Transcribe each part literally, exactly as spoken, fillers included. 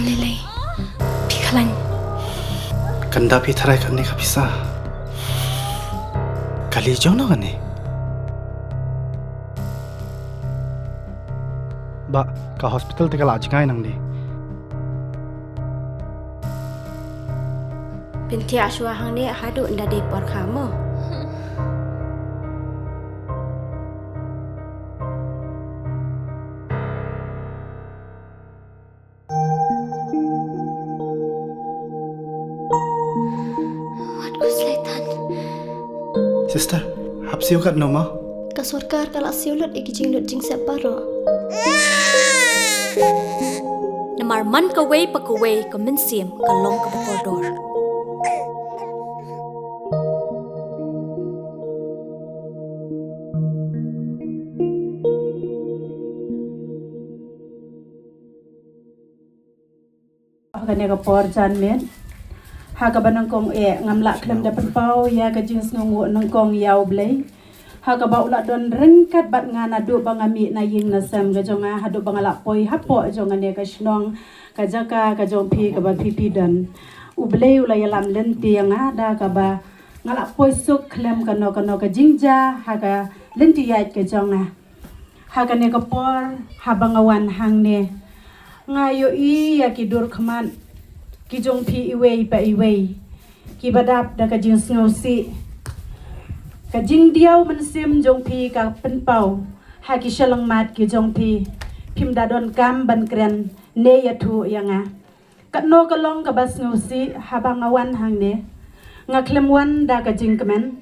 Lei lei. Phi khlaiñ. Kan da phi tharai kane ka pisa. Kali jong no kane. Ba ka hospital te ka la jngai nangne. Pynthia shuwa hangne haduh nda dei por kha mo. Wat khuslai than. Sister, hap siew katno mo? Ka sorkar ka la siew lut ïa ki jinglut jingsep baroh. Namar man kawei pa kawei ka mynsiem ka long kaba kordor. Ha kane ka por janmiet, ha kaba nyngkong eh ngam lah khlem da pynpaw ïa ka jingsngewnguh nyngkong ïa U Blei. Ha kaba u la don ryngkat bad nga naduh ba nga mih na ïing na sem ka jong nga haduh ba nga la poi hapoh jong kane ka shnong, ka jaka ka jong phi kaba phi phi don. U Blei u la ïalam lynti ïa nga da kaba nga la poi suk khlem kano kano ka jingjia ha ka lynti ïaid ka jong nga. Ha kane ka por, haba nga wan hangne, nga ïohi ïa ki dur khmat ki jong phi iwei pa iwei kiba dap da ka jingsngewsih. Ka jingdiaw mynsiem jong phi ka pynpaw ha ki shyllangmat ki jong phi. Phim da donkam ban kren ne ïathuh ïa nga. Katno ka long kaba sngewsih haba nga wan hangne. Nga khlem wan da ka jingkmen,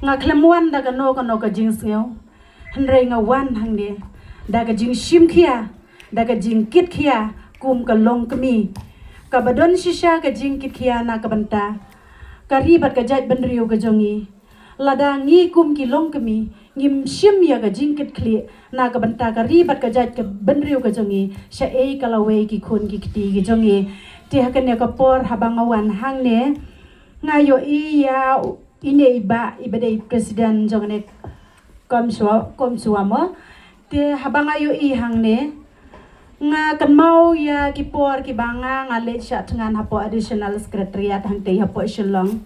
nga khlem wan da kano kano ka jingsngew. Hynrei nga wan hangne da ka jingshim khia, da ka jingkit khia kum ka longkmie. Kaba don shisha ka jingkit khia na ka bynta ka ri bad ka jaitbynriew ka jong ngi. Lada ngi kum ki longkmie ngim shim ïa ka jingkit khlieh na ka bynta ka ri bad ka jaitbynriew ka jong ngi, shaei ka lawei ki khun ki kti ki jong ngi. Te ha kane ka por haba nga wan hangne, nga ïohi ïa ine i bah iba dei president jong kane COMSWA, COMSWA mo. Te haba nga ïohi hangne, nga kynmaw ïa ki por kiba nga nga leit shah thngan hapoh Additional Secretariat hangtei hapoh Shillong.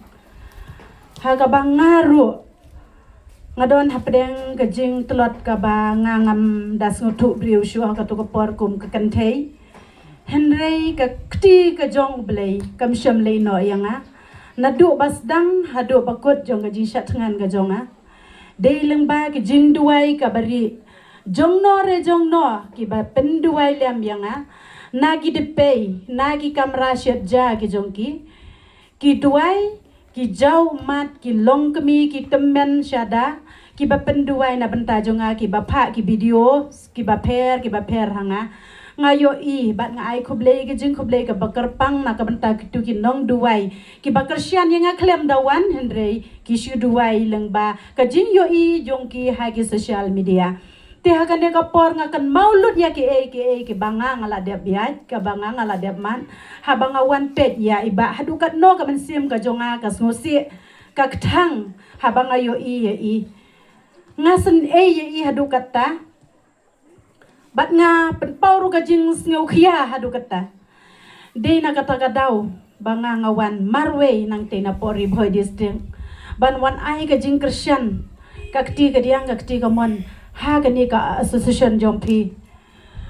Ha kaba nga ruh nga don hapdeng ka jingtlot kaba nga ngam da sngewthuh briew shuh ha kato ka por kum ka kynthei. Hynrei ka kti ka jong U Blei kam shym leh noh ïa nga. Naduh ba sdang haduh ba kut jong ka jingshah thngan ka jong nga, dei lyngba ki jingduwai kaba rieh jong no re jong no kiba pynduwai lem ïa nga. Na ki dpei, na ki kamra shet ja ki jong ki, ki duwai, ki jaw ummat, ki longkmie, ki tymmen shada kiba pynduwai na bynta jong nga, kiba phah ki video kiba pher kiba pher ha nga. Nga ïohi bad nga ai khublei ka jingkhublei kaba kyrpang na ka bynta kito ki nongduwai kiba kyrshan ïa nga khlem da wan, hynrei ki shu duwai lyngba ka jingïohi jong ki ha ki social media. Te ha kane ka por nga kynmaw lut ïa kiei kiei kiba nga nga la dep ïaid, kaba nga nga la dep mad. Haba nga wan peit ïa i bah, haduh katno ka mynsiem ka jong nga ka sngewsih, ka kthang haba nga ïohi ïa i. Nga sngewsih ïa i haduh katta. Bad nga pynpaw ruh ka jingsngewkhia haduh katta. Dei na kata ka daw ba nga nga wan marwei nangtei na Pori Bhoi District ban wan ai ka jingkyrshan, ka kti ka diang, ka kti ka mon ha kane ka association jong phi.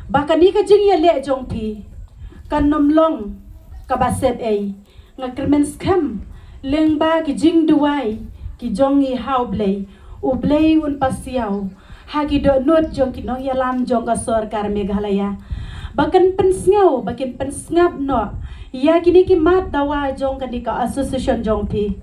Ba kane ka jingïaleh jong phi kan ym long kaba set ei. Nga kyrmen skhem lyngba ki jingduwai ki jong ngi ha U Blei, U Blei un pasiaw ha ki dohnud jong ki nongïalam jong ka sorkar Meghalaya ba kin pynsngew, ba kin pynsngap noh ïa kine ki mat dawa jong kane ka association jong phi,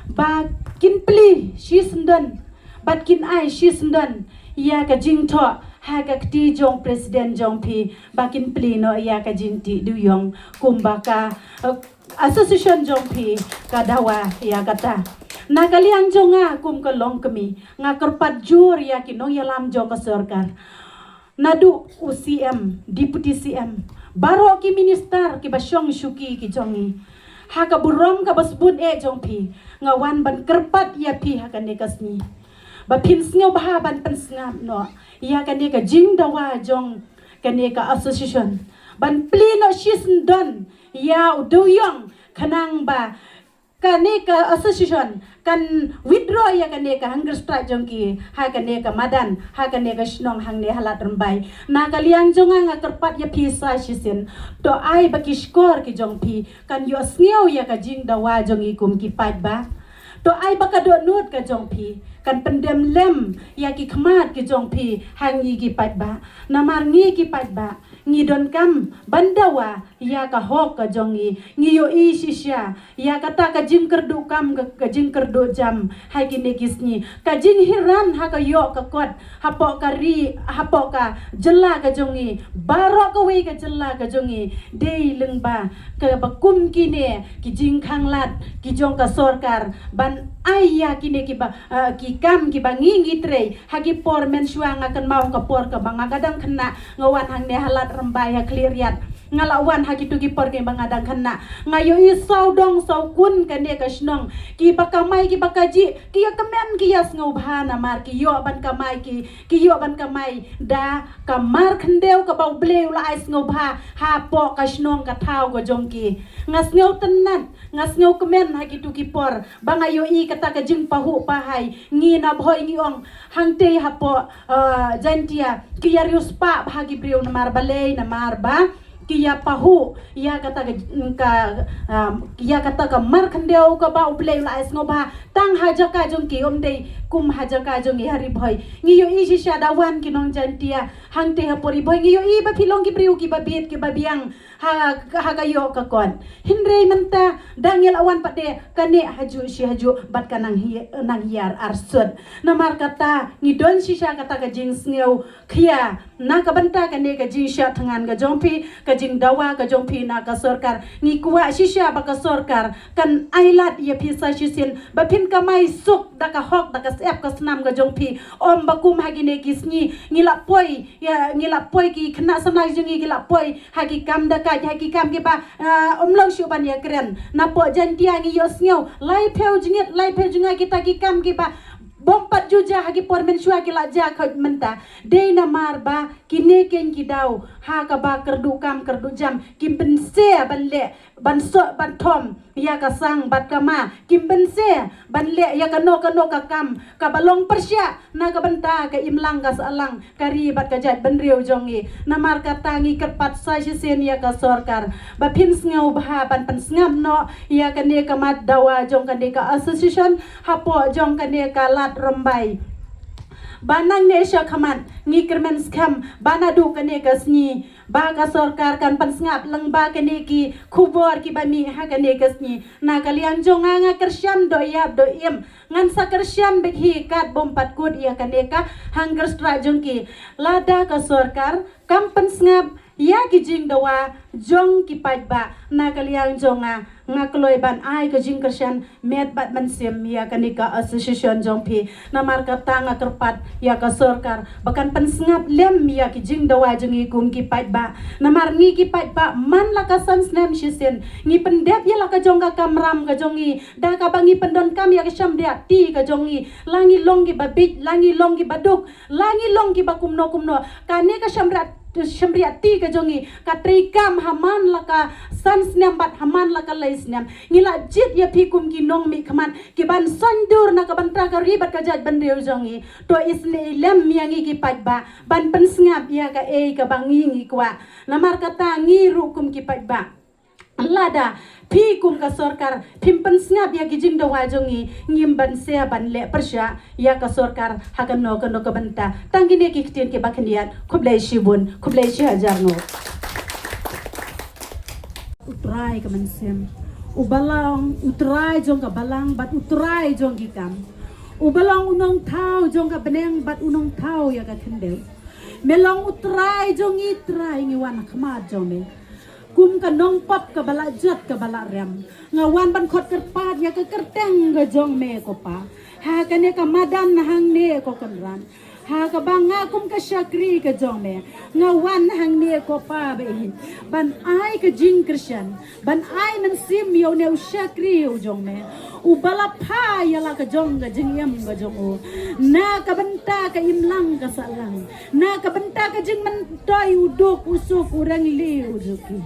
ba kin plie shisyndon bad kin ai shisyndon ïa ka jingthoh ha ka kti jong president jong phi, ba kin plie noh ïa ka jingtih dewïong kumba ka, eh, association jong phi ka dawa ïa kata. Na ka liang jong nga kum ka longkmie, nga kyrpad jur ïa ki nongïalam jong ka sorkar, naduh u C M, Deputy C M, baroh ki minister kiba shong shuki ki jong ngi, ha ka burom kaba sbun eh jong phi, nga wan ban kyrpad ïa phi ha kane ka sngi ba phin sngewbha ban pynsngap noh ïa kane ka jingdawa jong kane ka association, ban plie noh shisyndon ïa u dewïong khnang ba kane ka association kan withdraw ïa kane ka hunger strike jong ki ha kane ka madan, ha kane ka shnong hangne ha Lad Rymbai. Na ka liang jong nga, nga kyrpad ïa phi sa shisien, to ai ba ki shkor ki jong phi kan ïohsngew ïa ka jingdawa jong ngi kum ki paidbah. To ai ba ka dohnud ka jong phi kan pyndem lem ïa ki khmat ki jong phi ha ngi ki paidbah. Namar ngi ki paidbah ngi donkam ban dawa ïa ka hok ka jong ngi. Ngi ïohi shisha ïa kata ka jingkyrduh kam, ka, ka jingkyrduh jam ha kine ki sngi. Ka jinghiran ha ka ïoh ka kot hapoh ka ri, hapoh ka jylla ka jong ngi, baroh kawei ka jylla ka jong ngi, dei lyngba kaba kum kine ki jingkhanglad ki jong ka sorkar ban ai ïa kine kiba, ah, ki kam kiba ngi ngi trei ha ki por mynshuwa. Nga kynmaw ka por kaba nga ka dang khynnah, nga wan hangne ha Lad Rymbai ha Khliehriat. Nga la wan ha kitu ki por kiba nga dang khynnah. Nga ïohi sawdong sawkun kane ka shnong, kiba kamai kiba kajih, ki ïa kmen ki ïa sngewbha namar ki ïoh ban kamai, ki, ki ïoh ban kamai da ka mar khyndew kaba U Blei u la ai sngewbha hapoh ka shnong ka thaw ka jong ki. Nga sngewtynnat, nga sngewkmen ha kitu ki por ba nga ïohi kata ka jingpahuh pahai. Ngi na Bhoi ngi ong, hangtei hapoh, eh, Jaintia ki ïa riewspah bha ki briew namar balei, namar ba ki ïa pahuh ïa kata ka, ka, um, ïa kata ka mar khyndew kaba U Blei u la ai sngewbha tang ha jaka jong ki, ym dei kum ha jaka jong ngi ha Ri Bhoi. Ngi ïohi shisha da wan ki nong Jaintia hangtei hapoh Ri Bhoi, ngi ïohi ba phi long ki briew kiba bit kiba biang ha, ha ka ïoh ka kot. Hynrei mynta da ngi la wan pat de ka neh hajuh shi hajuh bad ka nang hi-, nang hiar arsut. Namar kata ngi don shisha kata ka jingsngew khia na ka bynta kane ka jingshah thngan ka jong phi, ka jingdawa ka jong phi na ka sorkar. Ngi kwah shisha ba ka sorkar kan ai lad ïa phi sa shisien ba phin kamai suk da ka hok, da ka syep ka snam ka jong phi. Ym ba kum ha kine ki sngi ngi la poi, ïa, ngi la poi, ki khynnah samla jong ngi ki la poi ha ki kam dakait, ha ki kam kiba, ah, ym long shuh ban ïakren. Napoh Jaintia ngi ïohsngew laiphew jingit, laiphew jngai kita ki kam kiba bym pat ju jia ha ki por mynshuwa ki la jia khoit mynta. Dei namar ba kine keiñ ki daw ha kaba kyrduh kam kyrduh jam, kim pynse ban leh, ban soh ban thom ïa ka sang bad ka ma, kim pynse ban leh ïa kano kano ka kam kaba long pyrshah na ka bynta ka imlang ka sahlang ka ri bad ka jaitbynriew jong ngi. Namar kata ngi kyrpad sa shisien ïa ka sorkar ba phin sngewbha ban pynsngap noh ïa kane ka mat dawa jong kane ka association hapoh jong kane ka Lad Rymbai. Ba nangne sha khmat ngi kyrmen skhem ba naduh kane ka sngi ba ka sorkar kan pynsngap lyngba kane ki khubor kiba mih ha kane ka sngi. Na ka liang jong nga, nga kyrshan doh ïap doh im, ngan sa kyrshan beit hi kat bym pat kut ïa kane ka hunger strike jong ki. Lada ka sorkar kam pynsngap ïa ki jingdawa jong ki paidbah, na ka liang jong nga, nga kloi ban ai ka jingkyrshan met bad mynsiem ïa kane ka association jong phi. Namar kata nga kyrpad ïa ka sorkar ba kan pynsngap lem ïa ki jingdawa jong ngi kum ki paidbah. Namar ngi ki paidbah man la ka san snem shisien ngi pyndep ïa la ka jong ka kamram ka jong ngi da kaba ngi pyndonkam ïa ka shamriah ti ka jong ngi. La ngi long kiba bit, la ngi long kiba duk, la ngi long kiba kumno kumno, kane ka shamriah, shamriah ti ka jong ngi ka treikam ha man la ka san snem bad ha man la ka lai snem. Ngi la jied ïa phi kum ki nongmihkhmat kiban sngewdur na ka bynta ka ri bad ka jaitbynriew jong ngi. To isynei lem ïa ngi ki paidbah ban pynsngap ïa kaei kaba ngi ngi kwah. Namar kata ngi ruh kum ki paidbah, lada phi kum ka sorkar phim pynsngap ïa ki jingdawa jong ngi, ngim banse ban leh pyrshah ïa ka sorkar ha kano kano ka bynta. Tang kine ki ktien kiba khyndiat. Khublei shibun, khublei shihajar nguh. U Trai ka mynsiem, u Balang, u Trai jong ka Balang bad u Trai jong ki kam. U Balang u Nongthaw jong ka bneng bad u Nongthaw ïa ka khyndew. Me long u Trai jong ngi, Trai, ngi wan ha khmat jong me kum ka nongpop kaba la jot kaba la rem. Nga wan ban khot kyrpad ïa ka kyrteng ka jong me, ko Pa, ha kane ka madan hangne, ko Kynrad. Ha kaba nga kum ka shakri ka jong me, nga wan hangne ko Pa Blei, ban ai ka jingkyrshan, ban ai mynsiem ïa une u shakri u jong me, uba la pha ïa la ka jong ka jingim ka jong u, na ka bynta ka imlang ka sahlang, na ka bynta ka jingmyntoi u duk u suk u rangli u juki.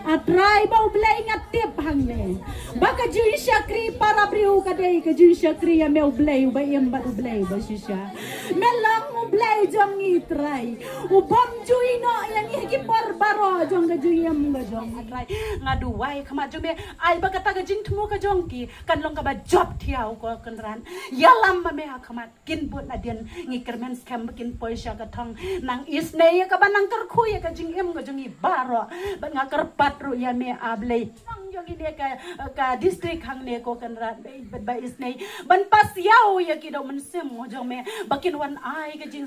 A Trai ba U Blei, nga tip hangne ba ka jingshakri para briew ka dei ka jingshakri ïa me U Blei uba im bad U Blei uba shisha. Me long U Blei jong ngi Trai, u bym ju ïehnoh ïa ngi ha ki por baroh jong ka jingim ka jong ngi Trai. Nga duwai khmat jong me, ai ba kata ka jingthmu ka jong ki kan long kaba jop thiaw ko Kynrad. Ïalam ma me ha khmat, kin bud nadien, ngi kyrmen skhem ba kin poi sha ka thong. Nang isynei ïa kaba nang kyrkhu ïa ka jingim ka jong ngi baroh. Bad nga kyrpad ruh ïa me A Blei, nang jong ngi ne ka, ka district hangne ko Kynrad, ba, ba isynei ban pass ïa u ïa ki dei mynsiem u jong me ba kin wan ai ka jing,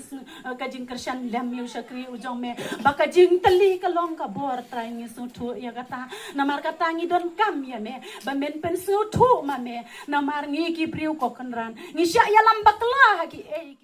ka jingkyrshan lem ïa u shakri u jong me, ba ka jingtylli ka long ka bor Trai. Ngi sngewthuh ïa kata, namar kata ngi donkam ïa me ba men pynsngewthuh ma me, namar ngi ki briew ko Kynrad ngi shah ïalam bakla ha ki ei